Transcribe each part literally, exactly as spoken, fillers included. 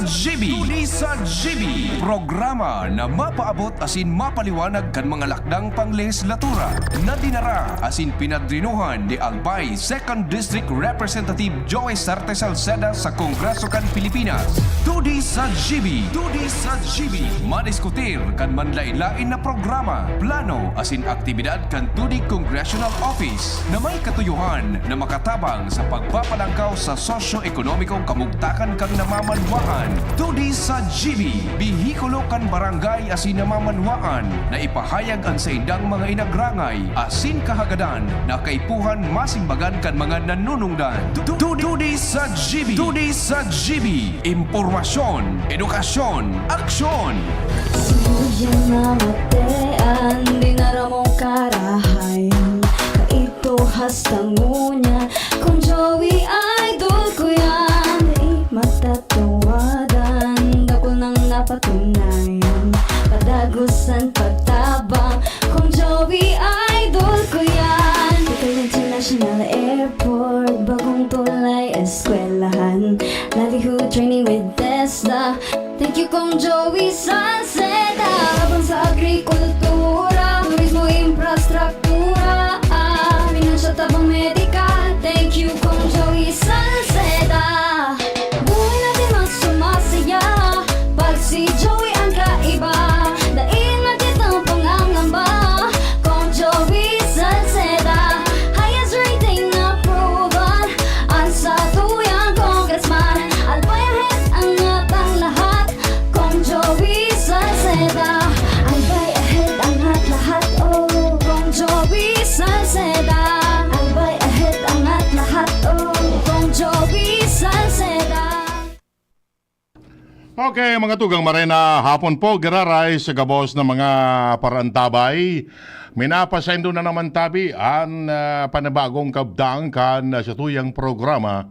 G B. Tuni sa G B, programa na mapaabot asin mapaliwanag kan mga lakdang panglehislatura na dinara asin pinadrinuhan ni Albay Second District Representative Joey Sarte Salceda sa Kongreso kan Pilipinas. Tuni sa G B. Tuni sa G B. Madiskutir kan manlain-lain na programa, plano asin aktibidad kan Tuni Congressional Office na may katuyohan na makatabang sa pagpapalangkaw sa sosyo-ekonomikong kamugtakan kan namamanwaan. Tuni sa G B, behikulo kan barangay asin namamanwaan na ipahayag an saindang mga inagrangay asin kahagadan na kaipuhan masimbagan kan mga nanunungdan. Tu-, tu-, Tuni sa G B. Tuni sa G B. Impormasyon, edukasyon, aksyon. Suyang namatean, di na ramong karahayan. Kaito hasta ngunyan, Kong Joey, idol ko yan. Di matatawadan, dakul nang napatunayan. Padagusan, pagtabang, Kong Joey, idol ko yan. Bicol International Airport, bagong tulay, eskwelahan. Livelihood training with TESDA. Thank you, Kong Joey Salceda. Habang sa agrikultura, turismo, infrastruktura, ah, financial tabang medikal. Thank you, Kong Joey Salceda. Buhay natin mas sumasaya pag si Joey ang kaiba. Dai na kitang pangangamba, Kong Joey Salceda. Highest rating approval, ang satuyang congressman. Albay ahead, angat ang lahat, Kong Joey Salceda. Albay ahead, angat lahat, oh, Kong Joey Salceda. Albay ahead, angat lahat, oh, Kong Joey Salceda. Okay, mga tugang, maray na hapon po, giraray sa gabos na mga parantabay. Minapasaindo na naman tabi an, ah, panibagong kabtang kan, ah, satuyang programa,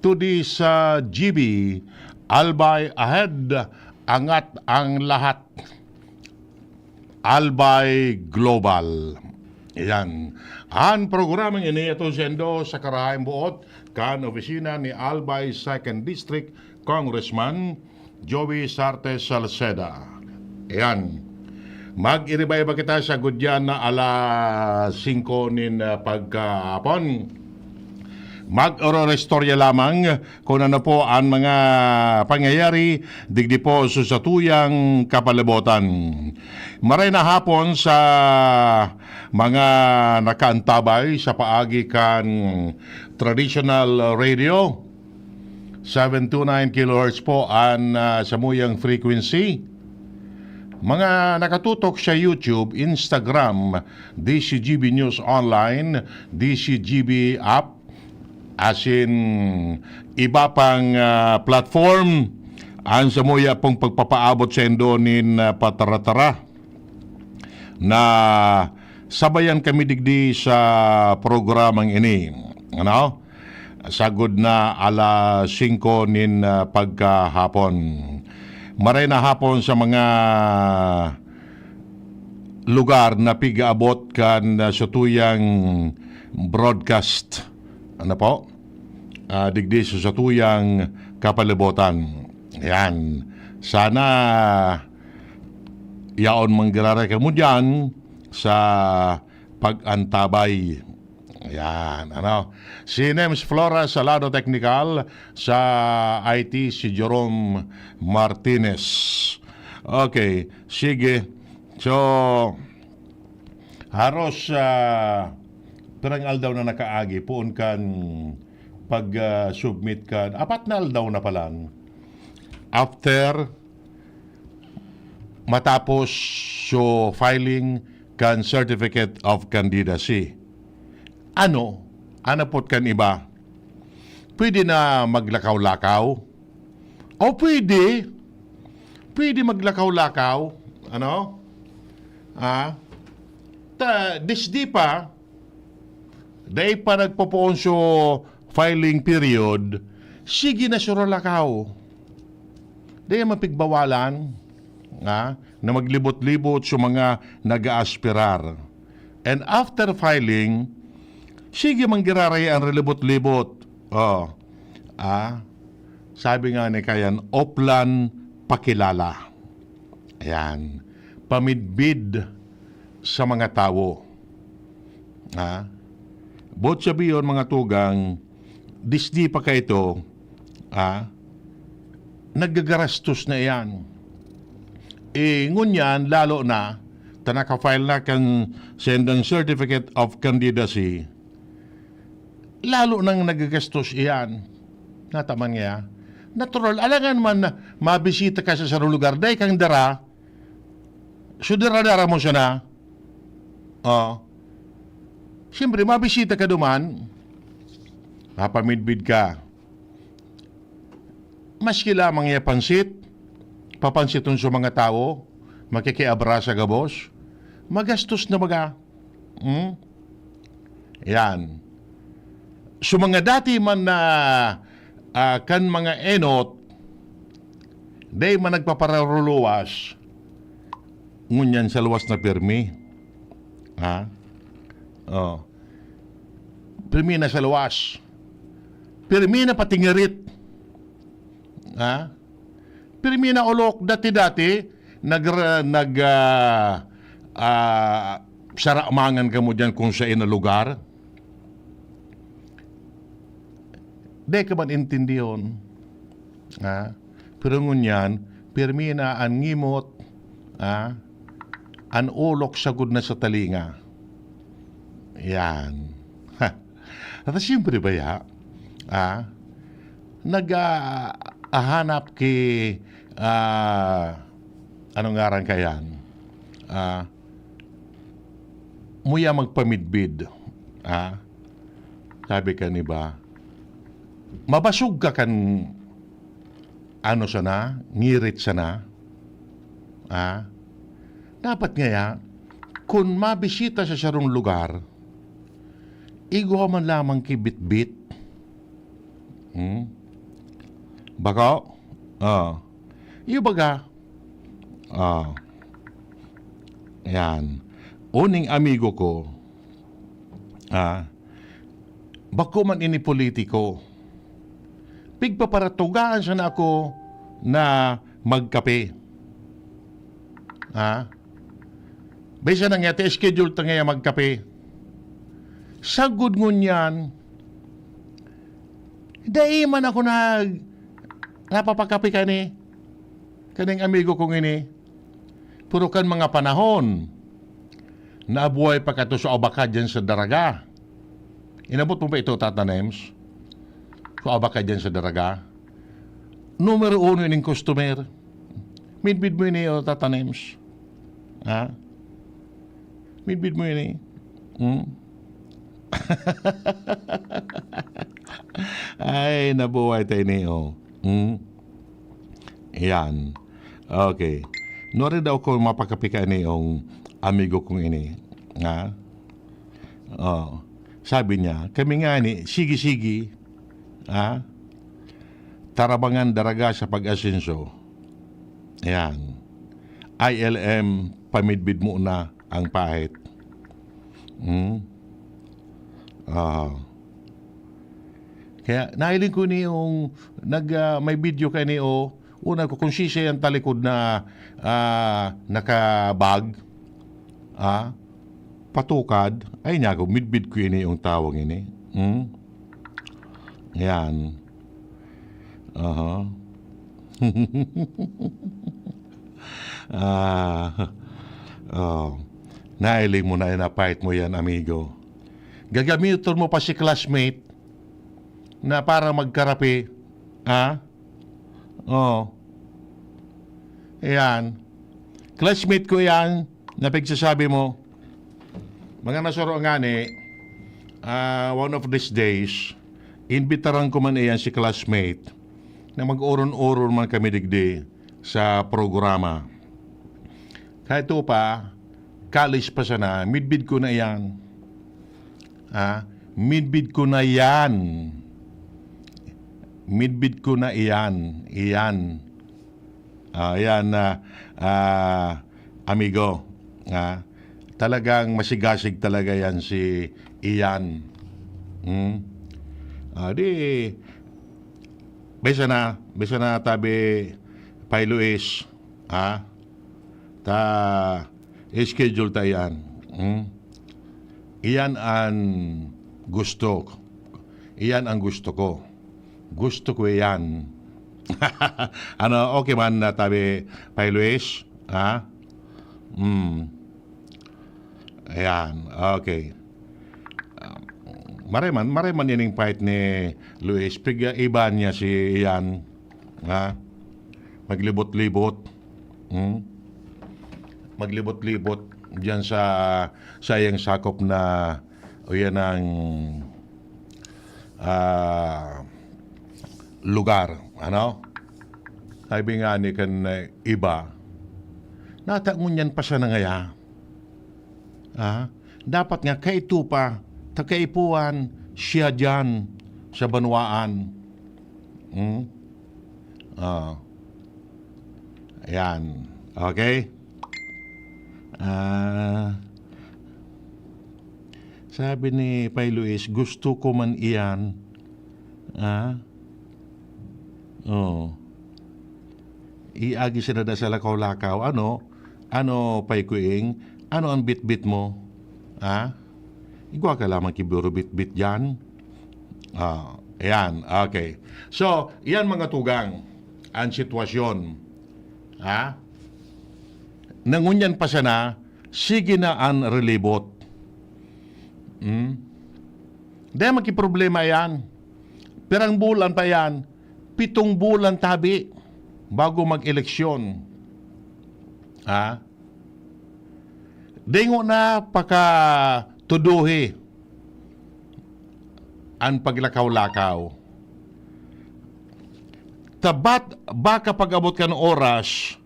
Tuni sa G B, Albay Ahead, Angat ang Lahat. Albay Global. Yan. An programang ini aton saindo sa karahayang buot kan opisina ni Albay Second District Congressman Joey Sarte Salceda. Yan. Mag-iriba-iba kita sa gudyan na alas singko nin, ah, pagkahapon. Mag-ororestorya lamang kung ano po an mga pangyayari digdi po sa satuyang kapalibutan. Maray na hapon sa mga nakaantabay sa paagi kan traditional radio, seven two nine kilohertz po an, ah, samuyang frequency. Mga nakatutok sa YouTube, Instagram, D C G B News Online, D C G B app, asin iba pang, ah, platform, an samuya pong pagpapaabot saindo nin, ah, patara-tara na sabayan kami digdi sa programang ini. Ano? Sagod na alas singko nin, ah, pagkahapon. Maray na hapon sa mga lugar na pigaabot kan, ah, satuyang broadcast. Ano po? Ah, digdi sa satuyang kapalibutan. Yan. Sana yaon manggiraray kamo diyan sa pag-antabay. Yan, ano. Si Nems Flores sa lado teknikal, sa I T si Jerome Martinez. Okay, sige. So, haros, ah, pirang aldaw na nakaagi, poon kan pag, ah, submit kan, apat na aldaw na palan. After matapos so filing kan Certificate of Candidacy. Ano? Anapot kan iba? Pwede na maglakaw-lakaw? O pwede? Pwede maglakaw-lakaw? Ano? Ah? Ta, disdi pa, dai pa nagpopoon so filing period, sige na suralakaw. Dai man pigbawalan, nga, na maglibot-libot sa mga nag-aaspirar. And after filing, sige man giraray ang rilibot-libot. Oh. Ah. Sabi nga ni Kayan, Oplan pakilala. Ayan. Pamidbid sa mga tawo. Ha? Boot sabihon, mga tugang, disdi pa kaito, ha? Nagagarastos na iyan. Eh, ngunyan, lalo na, ta naka-file na kan sendang certificate of candidacy, lalo nang nagagastos iyan. Nataman niya. Natural, alangan man na mabisita ka sa sarong lugar, dai kang dara, so dara-dara mo sana. Oh. Siyempre, mabisita ka duman, mapamidbid ka. Maski lamang iya pansit, papansiton sa mga tawo, makikiabrasa gabos, magastos na baga. Hmm? Yan. So, mga dati man na, ah, kan mga enot, dai man nagpapararuluwas, ngunyan sa luwas na pirmi. Ha? Oh. Pirmi na sa luwas. Pirmi na pati ngirit. Ha? Pirmi na olok. Dati-dati, nag-, nag-, ah, ah, saramangan kamo diyan kung sain na lugar. Di ka man intindihon. Ha? Pero ngunyan, pirmi na an ngimot, ha? An olok sagod na sa talinga. Yan. Ha. At siyempre ba ya? Ah, nag, ah, ahanap ki, ah, ano ngaran kayan? Ah, muya magpamidbid. Ah, sabi ka ni ba? Mabasog ka kan ano sana, ngirit sana. Ah, dapat ngaya, kun mabisita sa sarong lugar, igwa man lamang ki bitbit. Hmm? Bako? Oh. Iyo baga? Oh. Yan. Uning amigo ko, ah, bako man ini politiko. Pigpaparatugaan sana ako na magkape. Ha? Bisa na nga, ti-schedule ta ngaya magkape. Sagod ngunyan, dai man ako nag-, napapakape kani, kaning amigo kong ini. Pero kan mga panahon, nabuhay pa kato sa abaka diyan sa Daraga. Inabot mo pa ito, Tata Nems? Sa abaka diyan sa Daraga. Numero uno ining customer. Midbid mo ini, o, Tata Nems. Ha? Midbid mo ini. Hmm? Ay, nabuhay tayo ini, o. Hmm? Yan. Okay. Nuari daw ko mapakapika ini yung amigo kong ini. Ha? Oh. Sabi niya, kami nga ni, sige-sige. Ha? Tarabangan daraga sa pag-asenso. Ayan. I L M, pamidbid mo na ang pahit. Hmm? Ah. Kaya nahiling ko ni yung nag, ah, may video ka ni o una ko kung sisay ang talikod na, ah, nakabag, ah, patukad, ay niya ako, midbid ko ini yung tawag ini. Hmm? Yan. Aha. Ah, oh. Nailing mo na, napait mo yan, amigo. Gagamiton mo pa si classmate na para magkarape. Ha? Oh. Ayan. Classmate ko yan, na pagsasabi mo, mga nasuro ngani, ah, one of these days, imbitaran ko man iyan si classmate na mag-oron-oron man kami digdi sa programa. Kahit pa, college pa sana, midbid ko na iyan. Ah, midbid ko na iyan. Midbid ko na iyan. Iyan. Ah, ayan na, ah, amigo. Ah, talagang masigasig talaga yan si Ian. Hmm? Ah, di, Bisa na, bisa na tabi, Pay Luis, ha? Ta, schedule ta iyan. Hmm? Iyan ang gusto. Iyan ang gusto ko. Gusto ko iyan. Ano, okay man na tabi, Pay Luis? Ha? Hmm. Ayan, okay. Ah, maray man, maray man ining pait ni Luis. Piga-iba niya si Ian, ha? Maglibot-libot. Hmm? Maglibot-libot diyan sa, sa iyang sakop na, o yan ang, ah, lugar, ano? Sabi nga ni kan, eh, iba, "Nata ngunyan pa siya nangaya?" Ah, dapat nga kaito pa, ta kaipuhan siya diyan sa banwaan. Hmm? Ah. Ayan. Okay? Ah, sabi ni Pay Luis, "Gusto ko man iyan." Ah? Oh. Iagi siya na sa lakaw-lakaw. Ano? Ano, Pay Kuing? Ano ang bitbit mo? Ha? Igwa ka lamang ki puro bitbit diyan. Ah, ayan. Okay. So, iyan mga tugang, ang sitwasyon. Ha? Nangunyan pa sana, sige na an relibot. Hmm? Dai man ki problema iyan. Pirang bulan pa iyan? Pitong bulan tabi bago mag-eleksyon. Ha? Dingo na pakatuduhi an paglakaw-lakaw. Ta bat, baka pag-abot kan oras,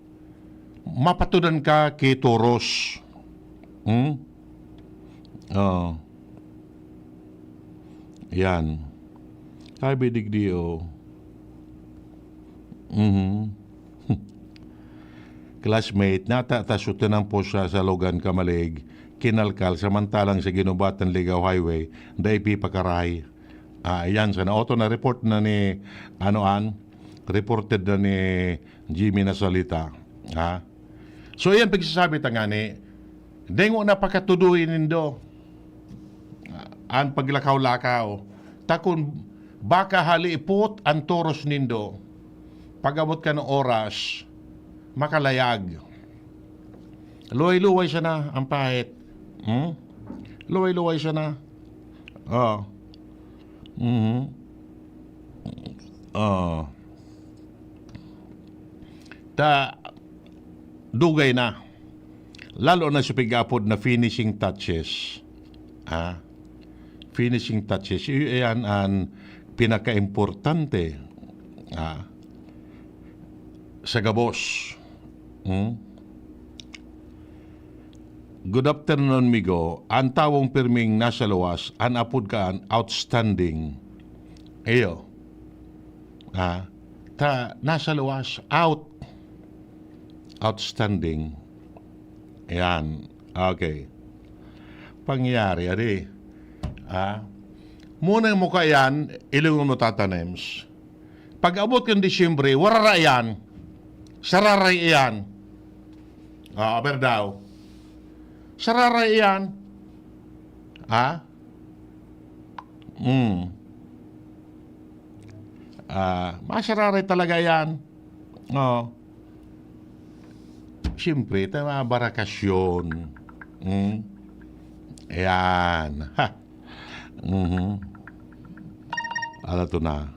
mapatudan ka ki toros. Hmm? Oo. Yan. Sabi digdi, oh. Mhm. Classmate, nata ta sutenan po sa Salogan, Camalig, kinalkal, samantalang sa Guinobatan, Ligao Highway, dai pipakaray. Ah, ayan, sana. Oto na-report na ni, ano, an? Reported na ni Jimmy Nasalita. Ha? So, ayan, pagsasabi ta ngani, dingo na pakatuduhi nindo an paglakaw-lakaw. Ta kun baka halipot an toros nindo, pag-abot kan oras, makalayag. Luway-luway sana an pait. Hmm? Luway-luway sana. Oh. Mhm. Oh. Ta, dugay na. Lalo na sa pig-apod na finishing touches. Ah, finishing touches. I-, iyan an pinakaimportante, ah, sa gabos. Hmm? Good afternoon, Migo. An tawong pirming nasa luwas, an apod kaan, outstanding. Iyo. Ha? Ta, nasa luwas, out. Outstanding. Yan. Okay. Pangyayari, adi. Ha? Muna mo ka yan, ilingon mo, Tata Nems. Pag-abot kan Disyembre, warara iyan. Sararay iyan. Ah, aber daw. Sararay iyan. Ha? Hmm. Ah, masararay talaga iyan. Oo. Siyempre, ta mga barakasyon. Hmm? Ayan. Ha. Mhm. Ala to na.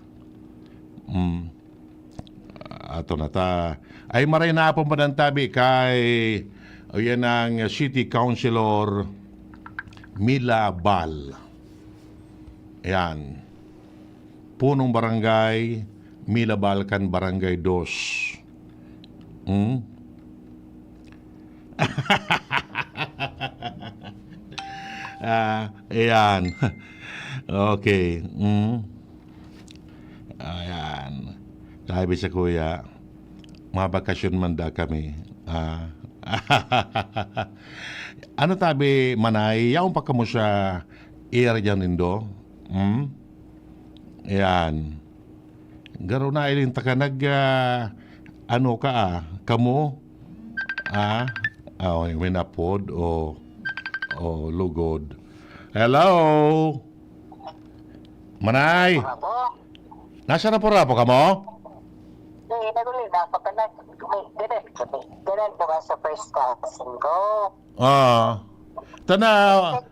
Hmm. Ato na ta. Ay, maray na apon pa ng tabi kay, o yan ang City Councilor Mila Bal. Ayan. Punong barangay, Mila Bal kan Barangay Dos. Hmm? Ah, ayan. Okay. Hmm. Ayan. Sabi sa kuya, "Mabakasyon man da kami." Ah. Ano tabi, Manay? Yaon pa kamo sa area nindo? Hmm? Ayan. Garo na, Eileen, taka nag, ah, ano ka, ah, kamo? Ah, ah, oh, may napod, oh, oh, lugod. Hello? Manay? Apo? Nasa Rapu-Rapu kamo? Eh, naguli na ako. Kana, may, ganun, ganun po ka sa first cousin ko. Ah. Tana.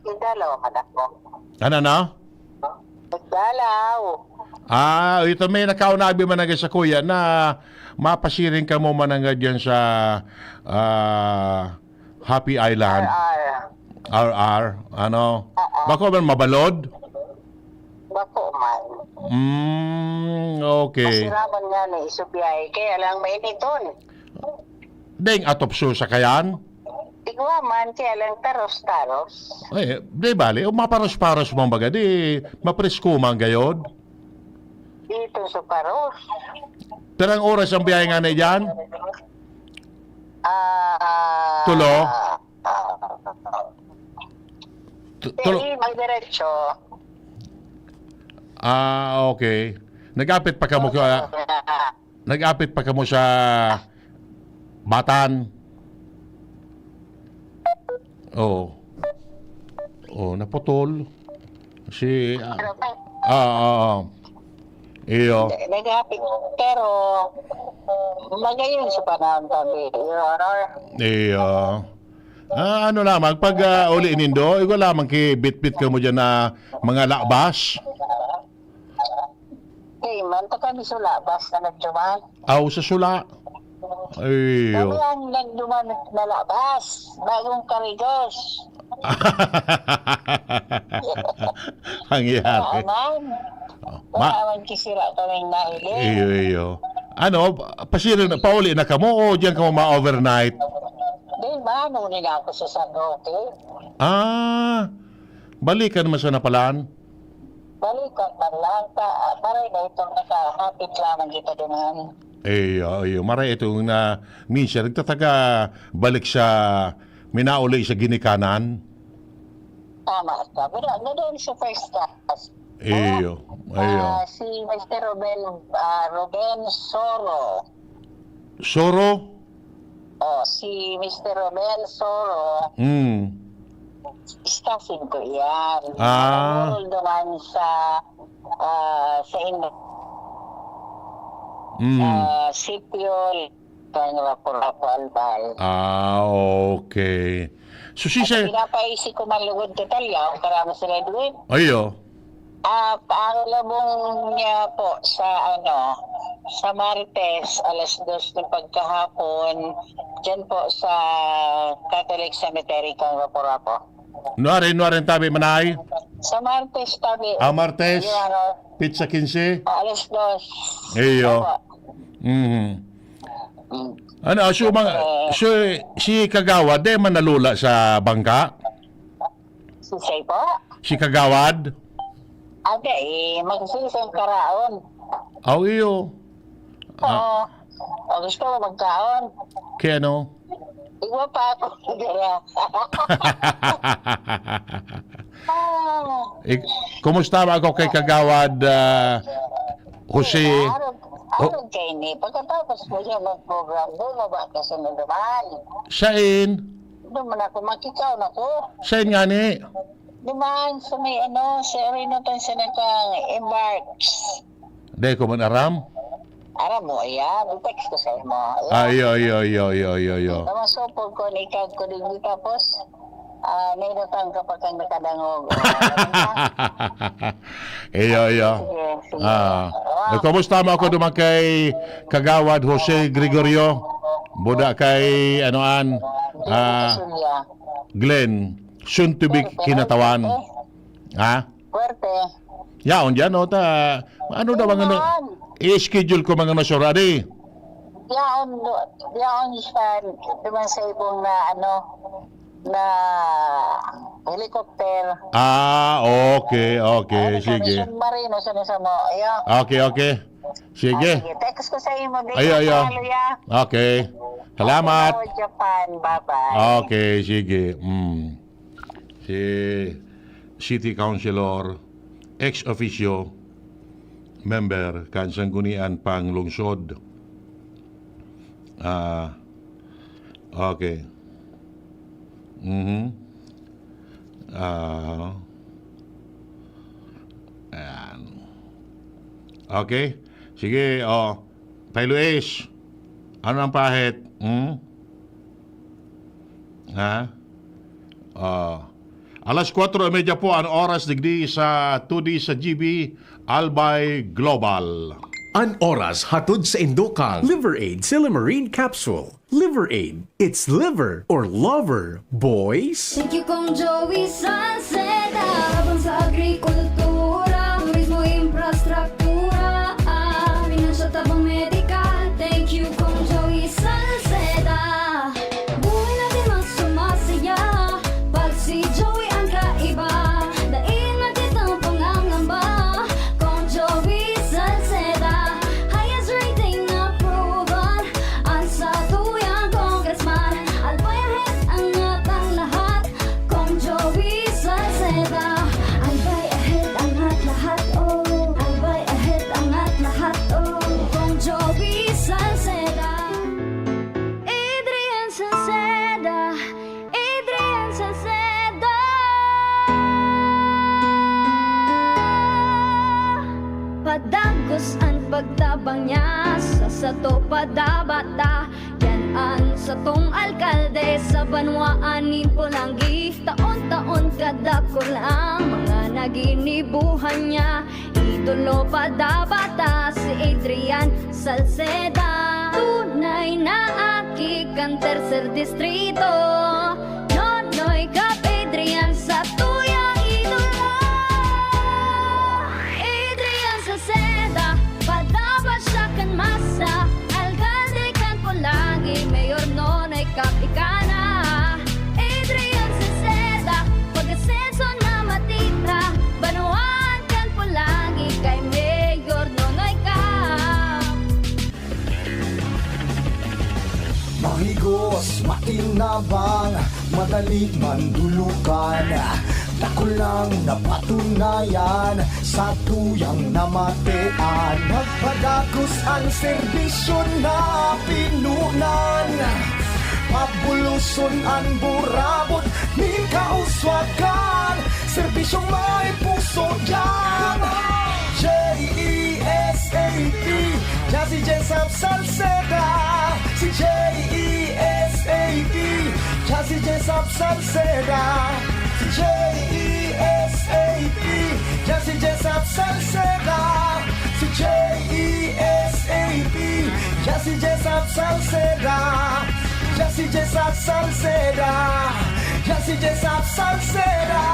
Nagdalaw man ako. Ano na? Nagdalaw. Ah, ito may nakaunabi man sa kuya na mapasiring ka mo mananggad yan sa, ah, Happy Island. R R. R R, ano? Oo. Bako man mabalod? Bako man. Mm, okay. Masiraman nga ni isubiyahe. Kaya lang mainiton. Deng atop so sakayan? Igwa man, kaya lang taros-taros. Ay, di bali. O maparos-paros man baga, di mapresko man gayod. Dito sa paros. Pirang oras ang biyahe nga na dyan? Ah, Tulo? ah, Tu-, tulo? Dili, may diretso. Ah, okay. Nag-apit pa kamo ka, Oo, na. Nag-apit pa kamo sa Batan? Oo. Oh, naputol. Si, ah, Pero may ah, ah, ah. Iyo. Nag-apit, pero magayon sa panahon kami, Your Honor. Iyo. Ah, ano lamang, pag, ah, uli nindo, igwa lamang ki bitbit kamo dyan na mga labas. Di man, ta kami sa labas na nagduman. Aw, sa sula. Iyo. Kami ang nagduman na labas, bagong karigos. Ang iyari. Wala man. Oh, Wala ma- man kisira kaming nahili. Iyo, iyo. Ano, pasiring na, pauli na kamo o diyan kamo ma-overnight? Di, maano ni na ako sa San Roque. Ah, balikan mo sa Napalan? Balikan man lang ta, maray na itong nakahapit lamang kita duman. Iyo, iyo. Maray itong na, minsan, nagtataga balik sa, minauli sa ginikanan. Tama ka. Pero ano doon sa first class? Iyo, iyo. Ah, si Mister Ruben, ah, Ruben Soro. Soro? Oh, si Mister Romel Soro, Hmm. staffing ko iyan. Ah. Nangungulo naman sa, ah, sa in-, Hmm. sa sitio, sa Rapu-Rapu, Albay. Ah, okay. So, si At Sir pinapaisip ko man lugod ka talya, kung karama sila, Edwin. Ayo. Ah, ang labong niya po sa, ano, sa Martes, alas dos ng pagkahapon, diyan po sa Catholic Cemetery, Congo, Coraco. Nuarin, nuarin tabi, manay? Sa Martes, tabi. Ah, Martes? Yung ano, Pizza quince? Ah, alas dos. Iyo. Opo. Mhm. Mm. Ano, so, mga, Eh. so, si Kagawad, di man nalula sa bangka? Si Shay po? Si Kagawad? Aga, eh, magsising karaon. Aw, iyo. Ah. Oo. O, gusto mo magkaon? Kaya ano? Igwa pa ako, dira. Ah. Ik-, kumusta ba ako kay Kagawad, ah, Jose? Arog, Ho- arog kay ni. Pagkatapos po siya mag-program, bumaba ka sa naman. Sain? Doon man ako, makikaw na ko. Sain nga ni? Dumaan sa may ano, sa Orinotan sa nagkang embarks. Dai ko man aram. Aram mo, iya, i-text ko sa imo. Iya. Ah, iyo, iyo, iyo, iyo, iyo, iyo. Tama, so, pag ko ni kag ko din, tapos, ah, nainutang ka pa kang nakadangog. O, alam mo na. Iyo, iyo. Sige, sige. Ah. Wow. Eh, kumusta mo ako duman kay Kagawad Jose Gregorio? Buda kay, ano, an, ah, Sunya. Glenn, soon to be Pero, pero, kinatawan. eh. Ha? Puwerte. Yaon diyan, no? Ta, ano daw ang ano? Yaon. I-schedule ko mga nasura, di? Yaon, do-, yaon siya, duman sa ibong na, ano, na helicopter. Ah, okay, okay. Ano, sige. Submarino, sa, sa mo, ayo. Okay, okay. Sige. Ah, sige. Text ko sa imo, di Ayo, ka ayo. Follow, ya. Okay. Salamat. Hello, Japan. Bye-bye. Okay, sige. Mm. Si City Councilor, ex officio, member kan Sangguniang Panglungsod. Ah, okay. Mhm. Ah. Ayan. Okay. Sige, oh. Tay Luis, ano ang pahit? Hmm? Ha? Oh. Alas kwatro y medya po ang oras digdi sa two D sa G B, Albay Global. An oras hatod sa indo kan Liver Aid Silymarin Capsule. Liver Aid, it's liver or lover, boys. Thank you, Kong Joey Salceda. Tabang sa agrikultura, turismo, infrastruktura, ah, pinansyal, tabang medikal. Thank you, Kong Joey Salceda. Buhay natin mas sumasaya pag si Joey ang kaiba. Dai na kitang pangangamba, Kong Joey Salceda. Highest rating approval. An satuyang congressman, Albay Ahead, angat ang lahat. Kong Joey Salceda, Albay Ahead, angat lahat, oh. Albay Ahead, angat lahat, oh. Kong Joey Salceda, Adrian Salceda, Adrian Salceda. Padagos an pagtabang niya sa sato, padabata. Yan an satong alkalde sa banwaan nin Polangui. Taon-taon kadakul ang mga naginibuhan niya. Idolo padabata si Adrian Salceda. Tunay na aki kan tercer distrito. Nonoy Cap, Adrian, satuyang idolo. Adrian Salceda, padaba siya kan masa. Alkalde kan Polangui, Mayor Nonoy Cap ika na. Adrian Salceda, pag-asenso na matira. Banwaan kan Polangui kay Mayor Nonoy Cap. Mahigos, matinabang, madali mandulukan. Dakul nang napatunayan sa tuyang namatean. Nagpadagos an serbisyo na pinunan. Pabuloson an burabot nin kauswagan. Serbisyong may puso diyan. J E S A P, diyan si Jesap Salceda. Si J E S A P, diyan si Jesap Salceda. Si J E S A P, diyan si Jesap Salceda. Si J E S A P, diyan si Jesap Salceda. Diyan si Jesap Salceda. Diyan si Jesap Salceda.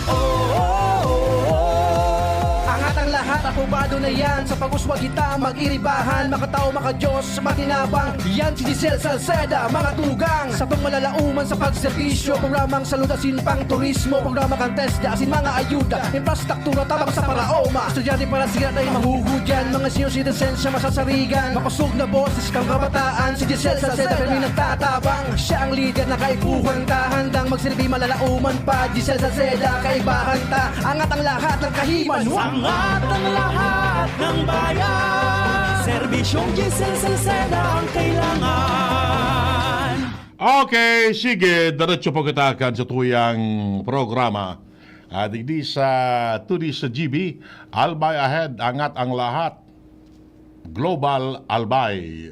Oh, oh, oh, oh. Angat ang lahat, aprobado na yan. Sa pag-uswag kita, mag-iribahan. Makatao, makadiyos, matinabang. Yan si Giselle Salceda, mga tugang. Satong malalauman sa pagserbisyo. Programang salud asin pang turismo. Programa kan TESDA asin mga ayuda. Infrastruktura, tabang sa paraoma. Estudyante, para siya na mahuhudyan. Mga senior citizen siya masasarigan. Makosog na boses kang kabataan. Si Giselle Salceda, kami nagtatabang. Siya ang lider na kaipuhan ta. Handang magsilbi, malalauman pa. Giselle Salceda, kaibahan ta. Angat ang lahat ng kahiman. Angat ang lahat ng bayan. Serbisyong Giselle Salceda ang kailangan. Okay, sige, diretso po kita kan satuyang programa. Ah, digdi sa two D sa G B, Albay Ahead, angat ang lahat. Global Albay.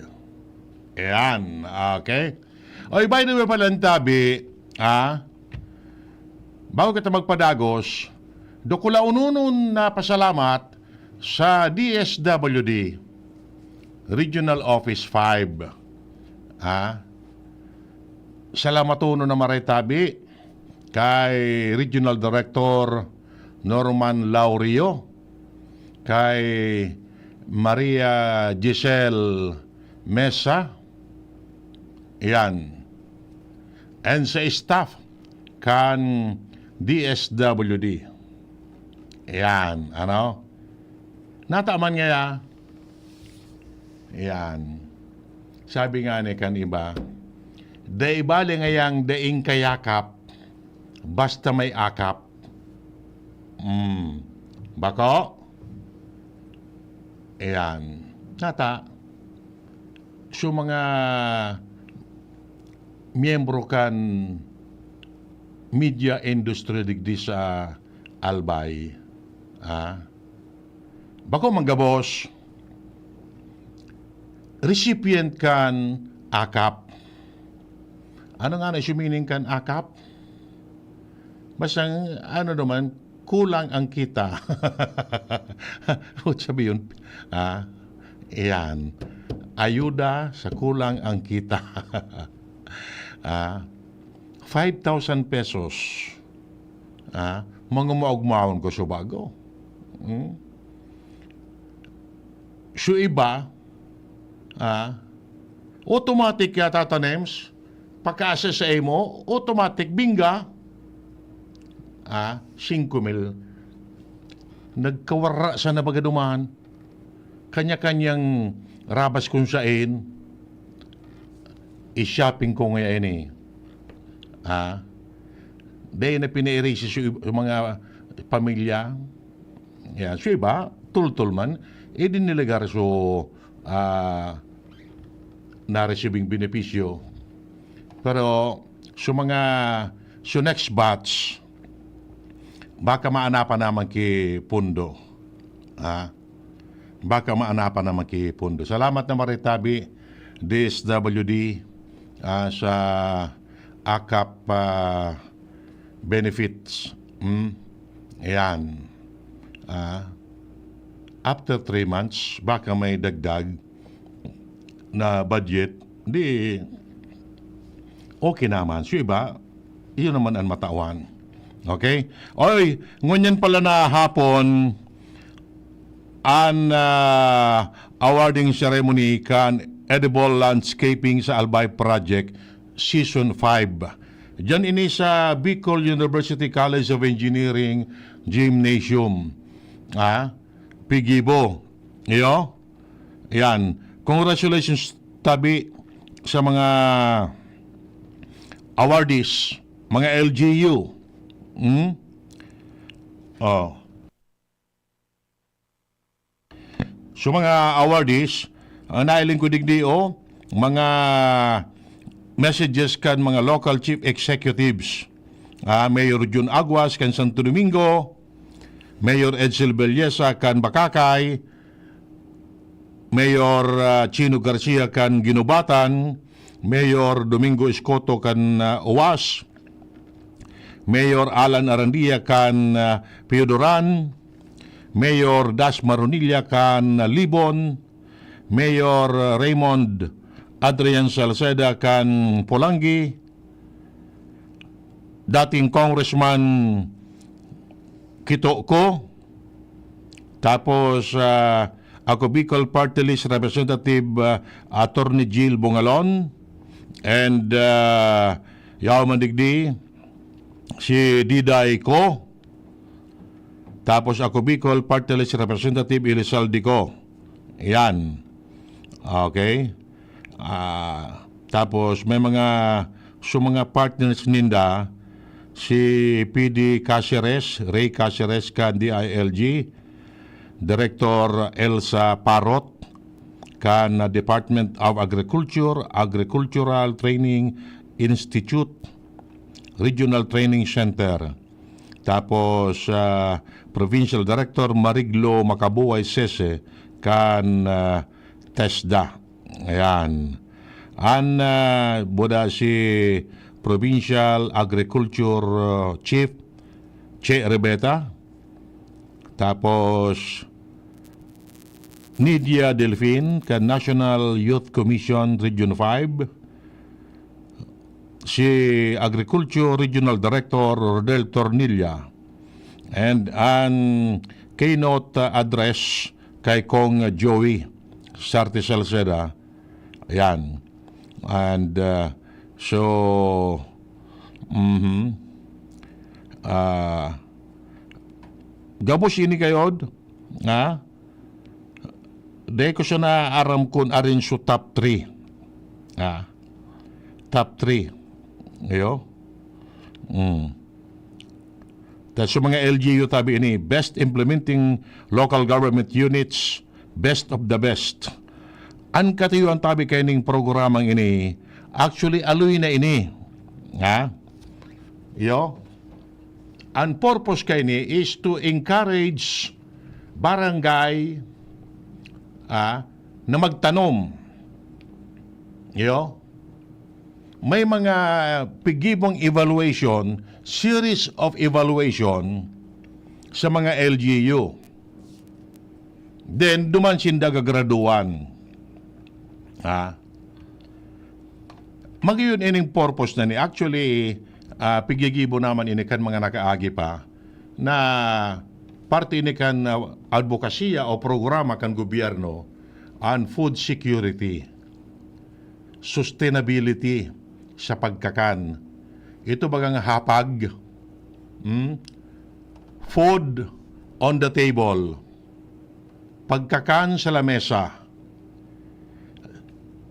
Ayan, okay. Oy, by the way pala, tabi, ha? Bago kita magpadagos, dakulaonon na pasalamat sa D S W D, Regional Office five. Ha? Salamaton na maray tabi kay Regional Director Norman Laurio, kay Maria Giselle Mesa, yan, and sa staff kan D S W D. Yan, ano? Nataman ngaya, yan. Sabi nga ni kan iba, "Dai bale ngayang daing kayakap, basta may akap." Mm. Bako? Ayan. Nata, so mga miyembro kan media industry digdi sa Albay, ah, bako man gabos, recipient kan akap. Ano nga na siya meaning kan akap? Basta, ano naman, kulang ang kita. O sabi yun, ah, ayan. Ayuda sa kulang ang kita. Ah, five thousand pesos. Ah, mangumaog-maon ko sa bago. Hmm? So iba, ah, automatic yata ta, Nems, pagka-assess sa imo, automatic, bingga, ah, singko mil. Nagkawara sa nabagaduman. Kanya-kanyang rabas kung sain, i-shopping ko ngayon eh. Ah, dahil na pinairisi sa, sa mga pamilya, yan. So iba, tultol man, eh, din nilagar so, ah, na-receiving benepisyo. Pero, so mga, so next batch, baka maanapan naman ki pundo. Ha? Baka maanapan naman ki pundo. Salamat na maritabi, D S W D, ah, sa akap, ah, benefits. Hmm? Ayan. Ah, after three months, baka may dagdag na budget, di okay naman. So iba, yun naman ang matawan. Okay? Oy, ngunyan pala na hapon, an, ah, awarding ceremony kan Edible Landscaping sa Albay Project Season five. Diyan ini sa Bicol University College of Engineering Gymnasium. Ah, Pigibo. Iyo? Yan. Congratulations, tabi, sa mga awardees, mga L G U. Hmm? Oh. So, mga awardees, ang nailing ko digdi, oh, mga messages kan mga local chief executives. Ah, Mayor Jun Aguas kan Santo Domingo, Mayor Edsel Belleza kan Bacacay, Mayor, ah, Chino Garcia kan Guinobatan, Mayor Domingo Escoto kan, ah, Oas, Mayor Alan Arandia kan, ah, Piodoran, Mayor Das Maronilla kan, ah, Libon, Mayor Raymond Adrian Salceda kan Polangui, dating Congressman Kito ko, tapos, ah, ako Bicol Party List Representative, ah, Attorney Jill Bongalon, and, ah, yaw man digdi, si Diday ko, tapos ako Bicol Party List Representative Elizalde ko. Yan. Okay? Ah, tapos may mga, so mga partners ninda, si P D Caceres, Ray Caceres kan D I L G, Director Elsa Parot kan Department of Agriculture, Agricultural Training Institute, Regional Training Center. Tapos, ah, Provincial Director Mariglo Macabuay Sese kan, ah, TESDA. Ayan. An, ah, buda si Provincial Agriculture, ah, Chief Che Rebeta. Tapos, Nidia Delfin kan National Youth Commission Region five. Si Agriculture Regional Director Rodel Tornilla, and an keynote, uh, address kay Kong Joey Sarte Salceda. Ayan. And, uh, so, mhm. Ah, gabos ini kayod, ha? Dai ko siya naaram kun arin su top three. Ah, top three. Iyo. Mm. Tapos yung mga L G U tabi ini, best implementing local government units best of the best. An katuyuan tabi kaining programang ini, actually, aloy na ini. Ha? Iyo? An purpose kaini is to encourage barangay, ah, na magtanom. Iyo? May mga pigibong evaluation, series of evaluation sa mga L G U. Then, duman sinda gagraduan. Ha? Magayon ining purpose na ni. Actually, ah, pigigibo naman ini kan mga nakaagi pa na parte ini kan, ah, advokasya o programa kan gobyerno, an food security, sustainability sa pagkakan. Ito bagang hapag, hmm? Food on the table. Pagkakan sa lamesa.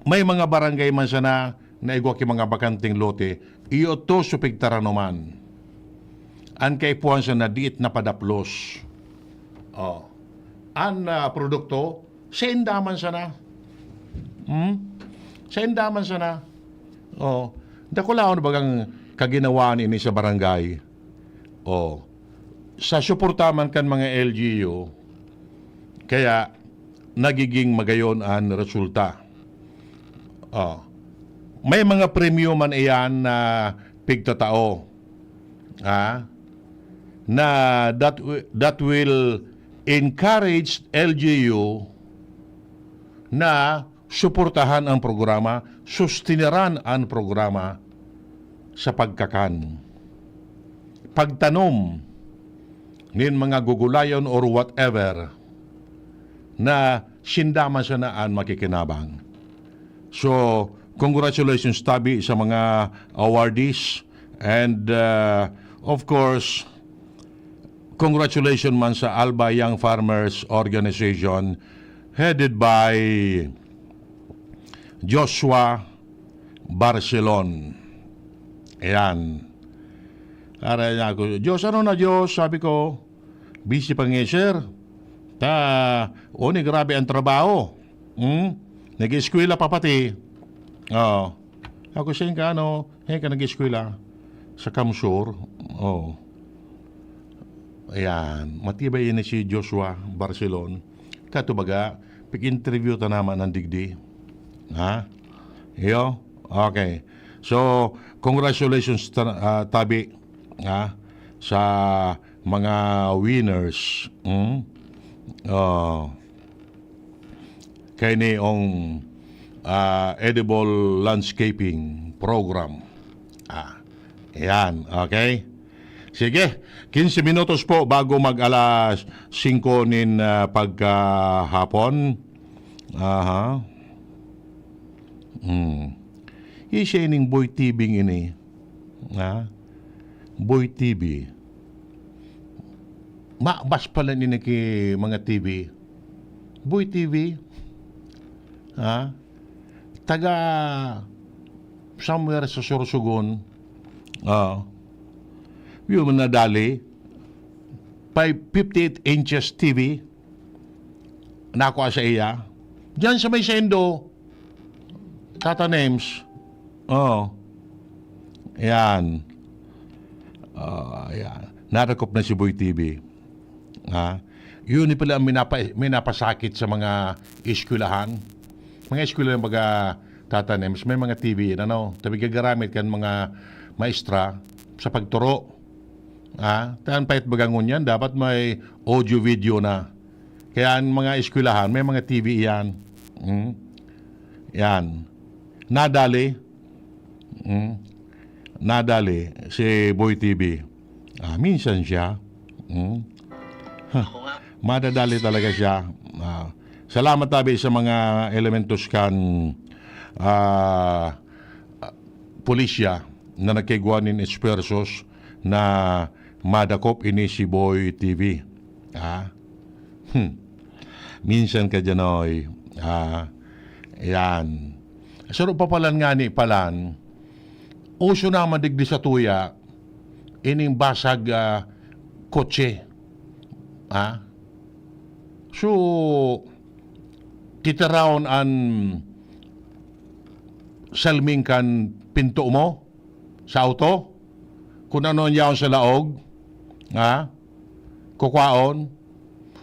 May mga barangay man sana na igwa ki mga bakanteng lote, iyo to sa pigtaranuman. An kaipuhan sana diit na padaplos. Oh. An, ah, produkto, sainda man sana. Hmm? Sainda man sana. Oh. Dakulaon bagang kaginawaan ini sa barangay. Oh. Sa suporta man kan mga L G U, kaya nagiging magayon an resulta. Oh. May mga premyo man iyan na pigtatao. Ah? Na that wi-, that will encourage L G U na suportahan ang programa, sustineran ang programa sa pagkakan, pagtanom nin mga gugulayon or whatever na sinda man sana an makikinabang. So, congratulations tabi sa mga awardees and, uh, of course, congratulations man sa Alba Young Farmers Organization headed by Joshua Barcelon. Ayan. Aray niya ako, "Diyos, ano na, Diyos?" Sabi ko, "Busy pa nga, sir. Ta, oni, grabe ang trabaho. Hmm? Nag-eskwela pa pati." Oo. Ako, "Saan ka, ano? Saan ka nag-eskwela?" "Sa Kamsur." Oo. Ayan. Matibay ini si Joshua Barcelon. Kato baga, pag-interview ta naman ng digdi. Ha? Iyo? Okay. So, congratulations, ta-, ah, tabi, ha? Sa mga winners. Hmm? Oh. Kaini ang, ah, edible landscaping program. Ah, ayan, okay? Sige, quince minutos po bago mag alas singko nin, ah, pagkahapon. Aha. Hmm. Isa ining Boy T V ini. Ha? Boy T V. Mabas pala nini ki mga T V. Boy T V. Ha? Taga somewhere sa Sorsogon. Ah. Yung mga dali. Five, fifty-eight inches T V. Nakua sa iya. Diyan sa may sendo. Tata Nems. Oo. Ayan. Ah, ayan. Nadakop na si Boy T V. Ha? Yun pala ang minapa-, minapasakit sa mga eskwelahan. Mga eskwelahan, baga, Tata Nems, may mga T V yan, ano? Tabi gagaramit kan mga maestra sa pagturo. Ha? Tan pait baga ngunyan, dapat may audio-video na. Kaya ang mga eskwelahan, may mga T V yan. Hmm? Yan. Nadali. Hmm? Nadali si Boy T V. Ah, minsan siya. Hmm? Ha. Madadali talaga siya. Ah, salamat tabi sa mga elementos kan, ah, pulisya na nagkaigwa nin esfuerzos na madakop ini si Boy T V. Ah? Hmm. Minsan ka dyan, oy. Ah, yan. Saro pa palan ngani palan, uso naman digdi sa tuya, ining basag, ah, kotse. Ah? So, titirawon an salming kan pinto mo sa auto? Kun ano an yaon sa laog, ha? Kukwaon?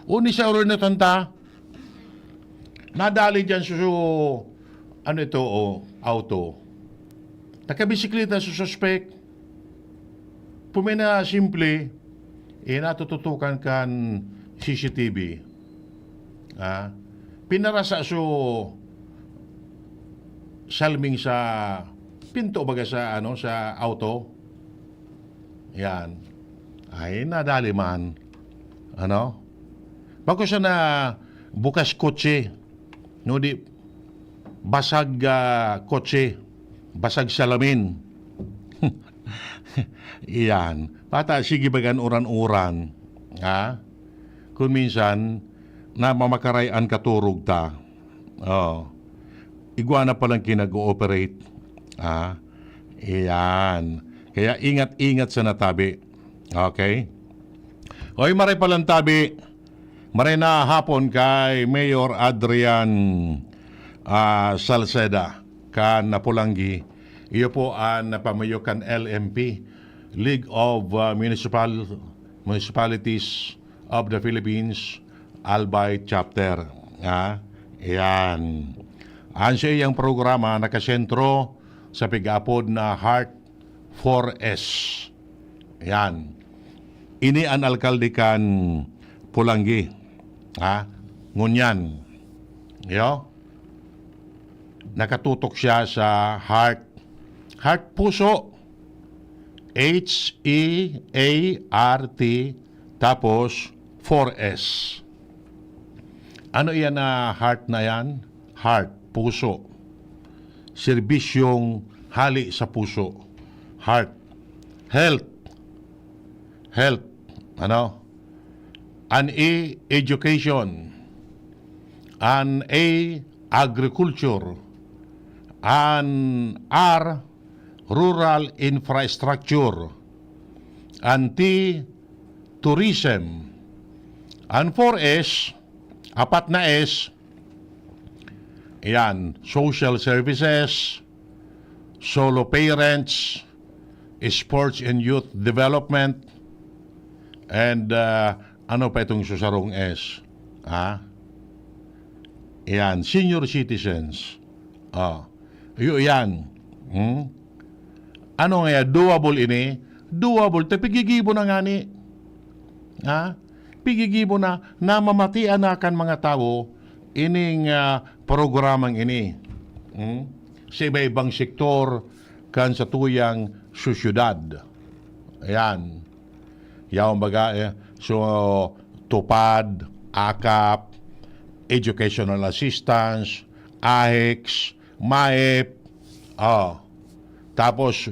O ni sa urinatan ta? Nadali diyan su, su, ano ito, o, auto. Nakabisikleta su suspek. Pumina simple, eh, natututukan kan C C T V. Ah, pinarasa su salming sa pinto, baga sa, ano, sa auto. Yan. Ay, nadali man. Ano? Bako siya na bukas kotse. No, di, basag, ah, kotse. Basag salamin. Iyan. Pata, sige bagan uran-uran. Ha? Kung minsan, namamakaray an katurog ta. Oh. Igwa na palang kinag-ooperate. Ah, iyan. Kaya ingat-ingat sa natabi. Okay? Oy, maray palang tabi. Maray na hapon kay Mayor Adrian, ah, Salceda kan Napulanggi. Iyo po ang napamayo kan L M P, League of, ah, Municipal, Municipalities of the Philippines, Albay Chapter. Ah, iyan. Ang sa iyang programa nakasentro sa pig-aapod na Heart four S. Yan. Ini an alkalde kan Pulanggi. Ha? Ngunyan. Yo? Nakatutok siya sa heart. Heart, puso. H E A R T, tapos four S. Ano iyan na heart na yan? Heart, puso. Serbisyong hali sa puso. Heart. Health. Health. Ano? An E, education. An A, agriculture. An R, rural infrastructure. An T, tourism. An four S, apat na S, yan, social services, solo parents, sports and youth development, and, ah, ano pa itong susarong S? Ha? Yan, senior citizens. Oh, iyo yan. Hmm? Ano nga yan? Doable ini? Doable. Ta pigigibo na ngani. Ha? Pigigibo na, namamatian na kan mga tawo ining, ah, programang ini. Hmm? Sa iba-ibang sektor kan satuyang sosyedad. Ayan. Yaon baga, eh, so, TUPAD, AKAP, educational assistance, AHEX, MAEP, oh. Tapos,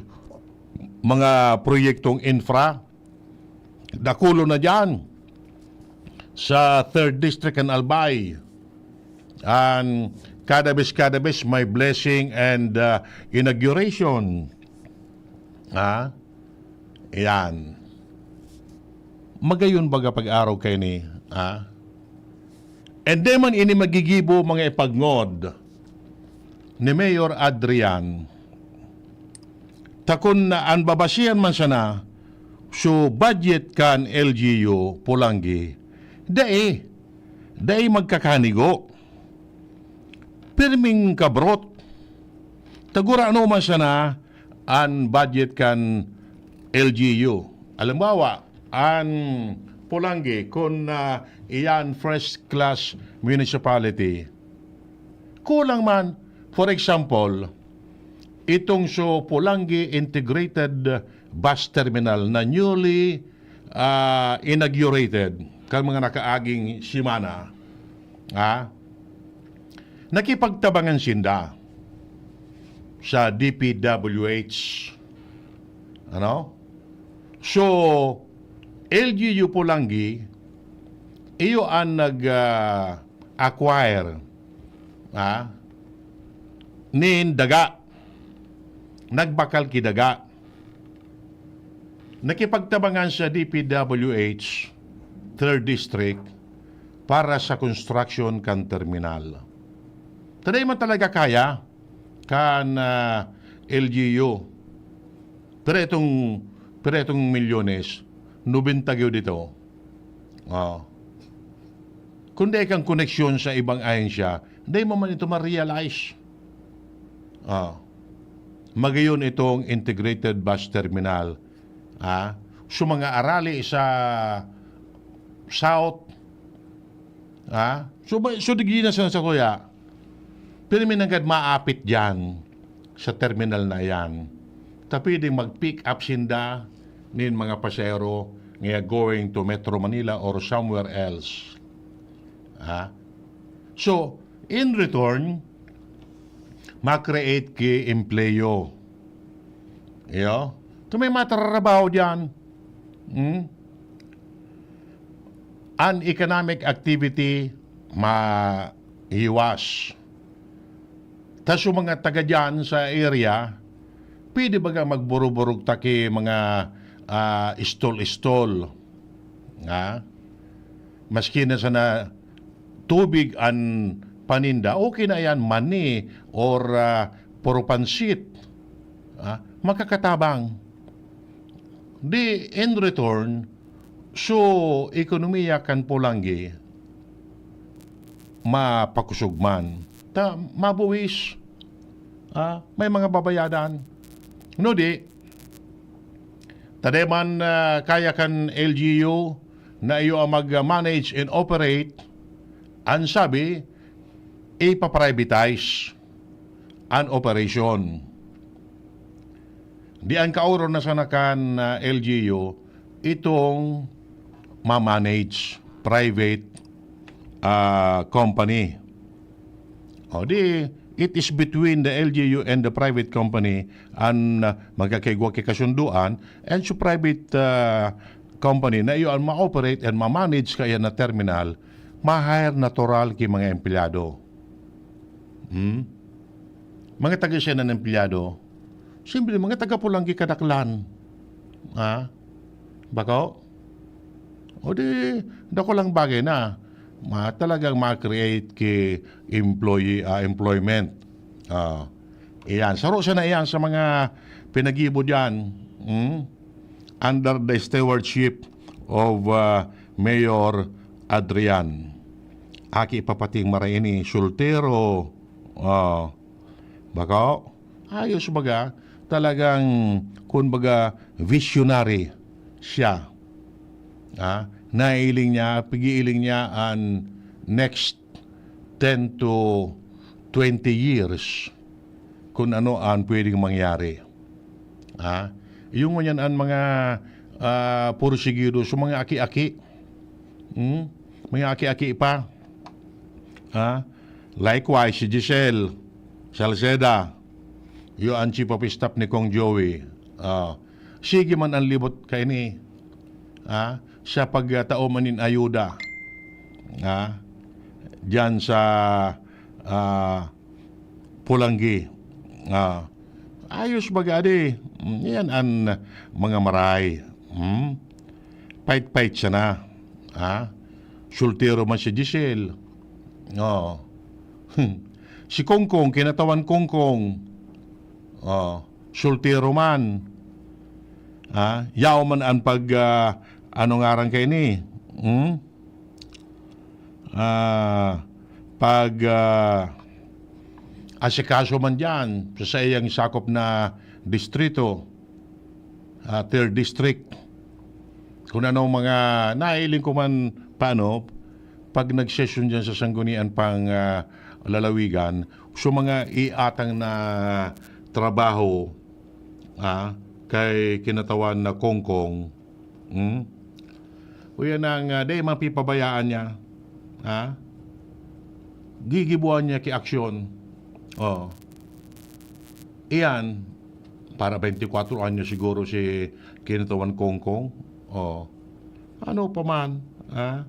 mga proyektong infra, dakulo na diyan sa third district kan Albay. And kada bes, kada bes may blessing and, uh, inauguration. Ha? Yan. Magayon baga pag-araw kaini, ha? And then man ini magigibo mga ipagngod ni Mayor Adrian. Takon na an babasihan man sana, so budget kan L G U Polangui, dai, dai magkakanigo. Pirming kabrot. Tagurano man sana an budget kan L G U. Halimbawa, an Polangui, kun, ah, iyan first class municipality, kulang man, for example, itong so Polangui Integrated Bus Terminal na newly, ah, inaugurated kan mga nakaaging semana, ah, nakipagtabangan sinda sa D P W H. Ano? So, L G U Polangui, iyo an nag, ah, acquire, ah, nin daga. Nagbakal ki daga. Nakipagtabangan sa D P W H, third District, para sa construction kan terminal. Taday man talaga kaya kan, ah, L G U. Pero itong, pero itong milyones, nobenta gyud ito. Ah. Kung dai kang koneksyon sa ibang ahensya, dai mo man ito ma-realize. Ah. Magayon itong integrated bus terminal. Ah. So, mga arali sa South, ah. So, ba, so, digdi na sa, sa kuya. Pero may nanggad maapit dyan sa terminal na yan. Ta pwedeng mag-pick up sinda nin mga pasahero nga going to Metro Manila or somewhere else. Ha? So, in return, ma-create ki empleyo. Iyo? Ito may matararabaho dyan. Hmm? An economic activity mahiwas. Tas yung mga taga dyan sa area, pwede baga magburuburog taki mga, ah, stall-stall? Ha? Maski na sana tubig an paninda, okay na yan, mani or, ah, puro pansit. Ah, makakatabang. Di, in return, so, ekonomiya kan Polanggi, mapakosog man. Ta, mabuwis. Ah, may mga babayadan. No, di, tademan, ah, kaya kan L G U na iyo ang mag-manage and operate, ang sabi, ipaprivatize an operation. Di an kaoron na sana kan, ah, L G U, itong ma-manage private, ah, company. O di, it is between the L G U and the private company an, ah, magkakaigwa ki kasunduan, and so private, ah, company na iyo an ma-operate and ma-manage kaya na terminal, ma-hire natural ki mga empleyado. Hmm? Mga taga siya na empleyado, siyempre, mga taga Polanggi kadaklan. Ha? Bako? O di, dakulang bagay na. Ma, talagang ma-create ki employee, ah, employment. Ah, iyan. Saro siya na iyan sa mga pinagibo diyan. Hmm? Under the stewardship of, ah, Mayor Adrian. Aki pa pating mara ini, soltero. Ah, bako? Ayos baga, talagang, kumbaga, visionary siya. Ah, naiiling niya, pag-iiling niya an next ten to twenty years kung ano an pwedeng mangyari. Ah, yung ngunyan an mga, ah, pursigido sa mga aki-aki. Hmm? Mga aki-aki pa. Ah, likewise, si Giselle Salceda, iyo an chief of staff ni Kong Joey. Ah, sige man an libot kaini. Ah, sa pagtao man nin ayuda. Ah, diyan sa, ah, Polanggi. Ah, ayos baga di. Mm, yan an mga maray. Hmm? Pait-pait siya na. Ha? Soltero man si Giselle. Oo. Si Kongkong, kinatawan Kongkong. Oh, soltero man. Ha? Yaw man an pag, ah, ano ngaran kaini? Hmm? Ah, pag, ah, asikaso man diyan sa saiyang sakop na distrito, ah, third district. Kung ano mga nailing ko man paano, pag nag-session diyan sa Sanggunian pang, ah, Lalawigan, so mga iatang na trabaho, ah, kay kinatawan na Kongkong, hmm? Uya nang, ah, dai man pipabayaan niya, ha? Gigibuan niya ki aksyon. Oh. Iyan, para twenty-four anyos siguro si kinatawan Kongkong. Oh. Ano pa man, ha?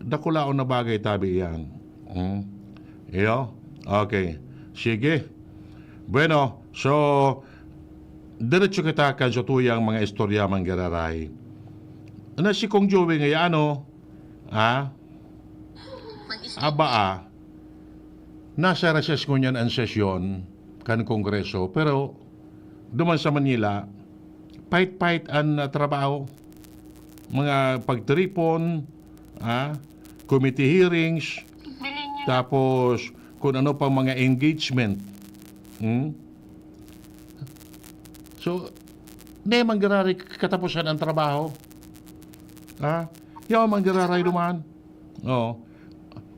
Dakulaon na bagay tabi iyan. Hmm? Iyo? Okay. Sige. Bueno, so, diretso kita kan sa tuyang mga istorya, manggiraray. Na si Kong Joey nga, ano? Ha? Aba, ah. nasa recess ngunyan an sesyon kan Kongreso, pero duman sa Manila, pait-pait an, ah, trabaho. Mga pagtiripon, ah, committee hearings, tapos kung ano pang mga engagement. Hmm? So, di man giraray katapusan ang trabaho. Ha? Yaw man giraray duman. Oo.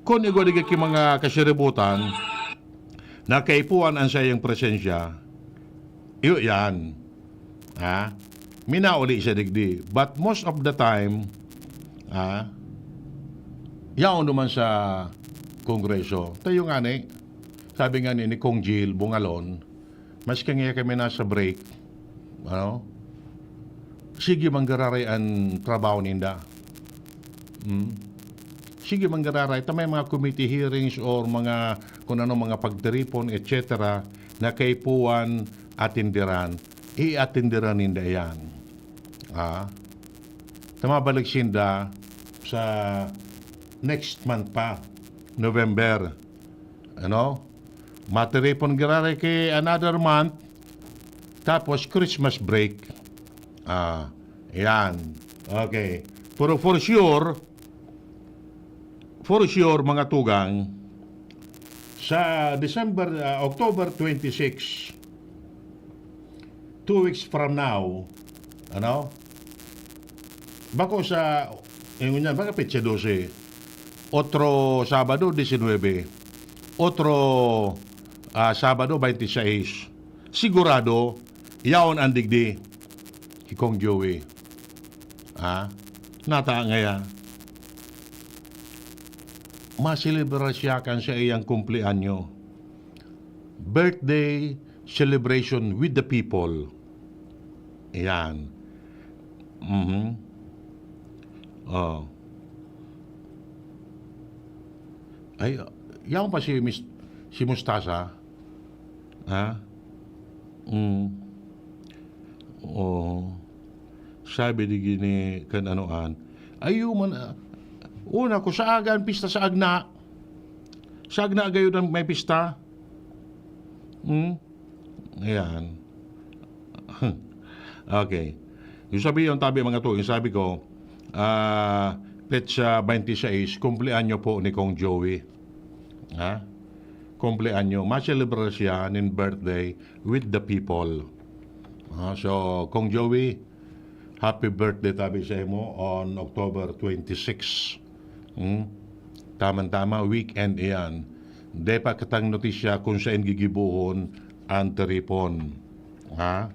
Kun igwa digdi ki mga kasiributan, na kaipuhan an saiyang presensya, iyo yan. Ha? Minauli siya digdi. But most of the time, ha? Yaon duman sa Kongreso. Tayo nga ni, sabi nga ni, ni Kong Jill Bungalon, maski nga kami nasa break, ano, sige man giraray an trabaho ninda. Hmm? Sige man giraray. Ta may mga committee hearings or mga, kung ano, mga pagtiripon, et cetera, na kaipuhan atinderan, iatinderan ninda yan. Ah? Ta mabalik sinda sa next month pa, November. Ano? Matiripon giraray ki another month, tapos Christmas break. Ah, yan. Okay. Pero for sure, for sure, mga tugang, sa December, ah, October twenty-six, two weeks from now, ano? Bako sa, eh, ngunyan, baka petsa dose. Otro Sabado, diecinuebe. Otro, ah, Sabado, twenty-six. Sigurado, yaon an digdi ki Kong Joey. Ha? Nata ngaya, maselebrar siya kan saiyang kumpleanyo. Birthday celebration with the people. Ayan. Mhm. Oh. Ay, yaon pa si Mis-, si Mustasa. Ha? Mm. Oo. Sabi digdi ni kan anoan, "Ayo man, ah, una ko sa aga an pista sa Agna. Sa Agna gayud an may pista." Hmm? Ayan. Okay. Yung sabi yung tabi, mga to, yung sabi ko, ah, petsa twenty-six, kumpleanyo po ni Kong Joey. Ha? Kumpleanyo. Maselebrar siya nin birthday with the people. Ah, so, Kong Joey, happy birthday tabi sa imo on October twenty-six. Hmm? Tama-tama, weekend iyan. Dai pa kitang notisya kung saen gigibohon an tiripon. Ha?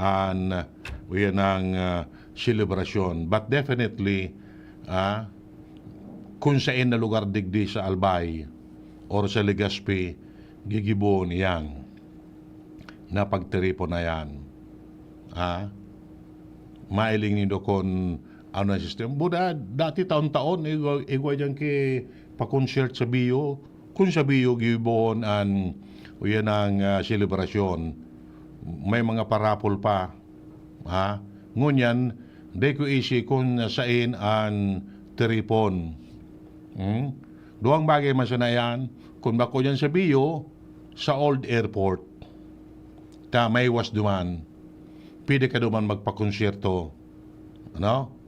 An, uh, iyan ang, uh, selebrasyon. But definitely, ah, kung saen na lugar digdi sa Albay or sa Legazpi, gigibohon iyan na pagtiripon na yan. Ha? Mailing nindo kun ano ang sistema. Buda, dati taon-taon, igwa, igwa diyan ki pa-concert sa Bio. Kun sa Bio, gibohon an, o yan ang, ah, selebrasyon. May mga parapol pa. Ha? Ngunyan, dai ko isi kun saen an tiripon. Hmm? Duwang bagay man sana yan. Kun bako diyan sa Bio, sa old airport. Ta may was duman. Pwede ka duman magpakonsyerto. Ano?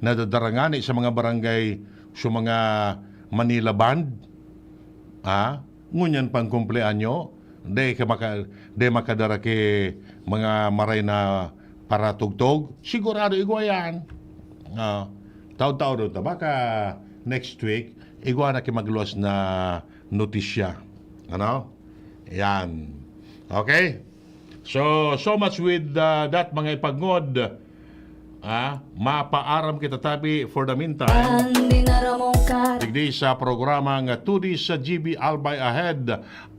Nadadara ngani sa mga barangay, sa mga Manila Band. Ha? Ngunyan pang kumpleanyo, dai ka maka-, dai makadara ki mga maray na paratugtog. Sigurado igwa yan. Ah, taon-taon ta. Baka next week, igwa na ki magluwas na notisya. Ano? Yan. Okay? So, so much with, uh, that, mga ipagngod. Ah, mapaaram kita tabi for the meantime. Ang dinaramong kar- Digdi sa programa nga Two Ds sa G B Albay Ahead,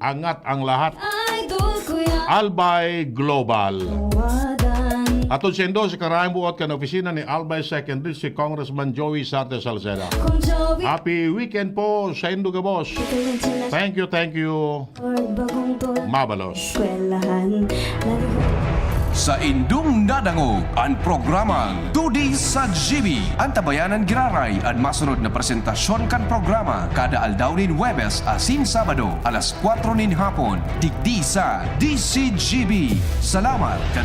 angat ang lahat. Idol ko yan. Albay Global. Wadan. Atod saindo sa karayang buot kan opisina ni Albay Second District Congressman Joey Sarte Salceda. Kung Joey. Happy weekend po saindo gabos. Ito yung challenge. Thank you, thank you. Or bagong to. Mabalos. Eskwelahan. Naligo. Saindong nadangog an programang Tudi sa G B. Antabayanan giraray an masunod na presentasyon kan programa kada aldaw nin Huwebes asin Sabado, alas kwatro nin hapon, digdi sa D C G B. Salamat kan